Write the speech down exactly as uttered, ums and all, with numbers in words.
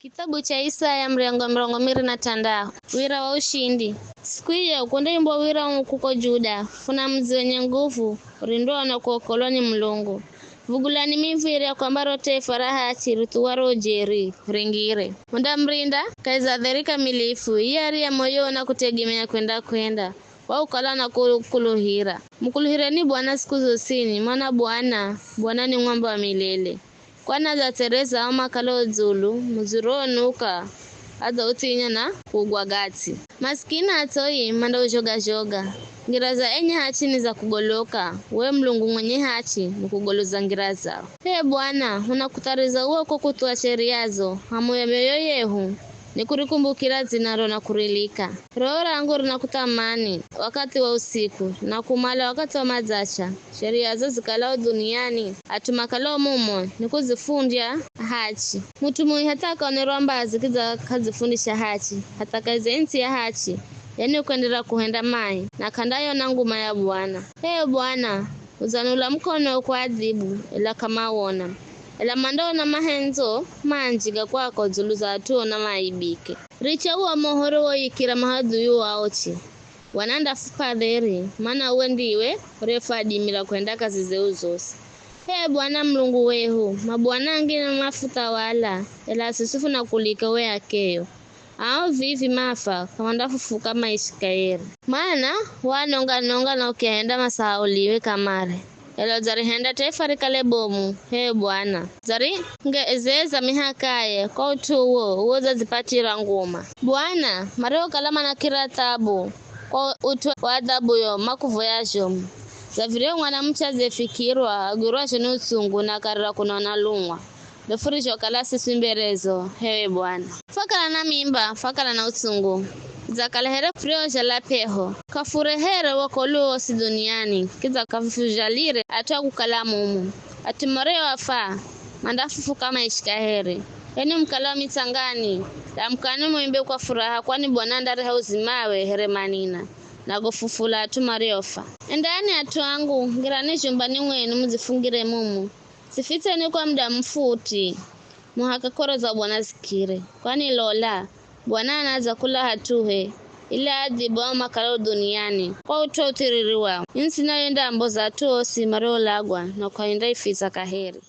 Kitabu cha Isaya, mrengo wa mirongo miri na tandahu. Wira wa ushindi. Siku iyo kundaimbwa wira kuko Juda, funa mudzi wenye nguvu, urindwao na kuokolwa ni Mulungu. Vugulani miviri ya kwamba ro taifa ra hachi rithuwaro ujeri, ringire. Mundamrinda kahi za dheri kamilifu, iye ariye moyo na kutegemea kwenda-kwenda, kwa ukala na kukuluhira. Mukuluhireni Bwana siku zosini, mana Bwana, Bwana ni mwamba wa milele. Kwani adzatsereza ao makalao dzulu, mudzi uronuka, adzauthinya na kuugwa gatsi. Masikini atsoi mandauzhoga-zhoga. Ngira za enye hachi ni za kugoloka, we Mulungu mwenye hachi ni kugoloza ngira zao. H'e Bwana, hunakuthariza uwe ko kuthuwa sheriazo, hamu ya mioyo yehu, ni kurikumbukira dzinaro na kurilika. Roho rangu rinakuthamani wakathi wa usiku, na kumala wakathi wa madzacha. Sheriazo zikalao dhuniani, at'u makalao mumo, ni kuzifundya hachi. Mut'u mui hatha akaonerwa mbazi kidza k'adzifundisha hachi, hatha kahi za ntsi ya hachi, yani ukwenderera kuhenda mai, na k'andayona nguma ya Bwana. H'e Bwana, udzanula mukono kuadhibu, ela k'amawona. Ela mandaona mahendzo manji ga kwako dzulu za at'uo na maaibike. Richa uwo mohoro woyikira mahadhui wao chi. Wanandafup'a dheri, mana uwe ndiwe urefwadimira kuhenda kazi zeu zosi. H'e Bwana Mulungu wehu, mabwana angine mafuthawala, ela sisi funakulika we akeyo. Ao vivi mafa, k'amandafufuka maisha kaheri. Mana wanonga-nonga na ukihenda masahauliwe kamare. Ela udzarihenda taifa rikale bomu, h'e Bwana. Udzaringezeza mihakaye kwa ut'u uwo, uwo udzadzipatira nguma. Bwana, mariokala manakira thabu kwa ut'u wa adhabuyo makuvoya zhomu. Dza viryahu mwanamuche adziyefikirwa agwirwazho ni utsungu na akarira kunaona lung'wa. Ndo furizhokala siswi mberezo, h'ewe Bwana. Fwakala na mimba, fwakala na utsungu. Dzakala here furiozhala p'eho. K'afurehere wokolwi wosi dhuniani, kidza k'afuzhalire at'u a kukala mumu. At'u marioafa, mandafufuka maisha kaheri. Enwi mukala wa mitsangani, damukani muimbe kwa furaha, kwani Bwana andareha uzimawe here manina, na gofufula at'u mariofa. Endani at'u angu, ngirani zhumbani mwenu mudzifungire mumu. Zifitseni kwa muda mufuti, muhaka k'oro za Bwana zikire. Kwani lola, Bwana anadza kula hat'uhe, ili aadhibu ao makalao dhuniani, kwa ut'u wa uthiriri wao. Ntsi nayo indamboza at'u osi mariolagwa na k'aindaifitsa kaheri.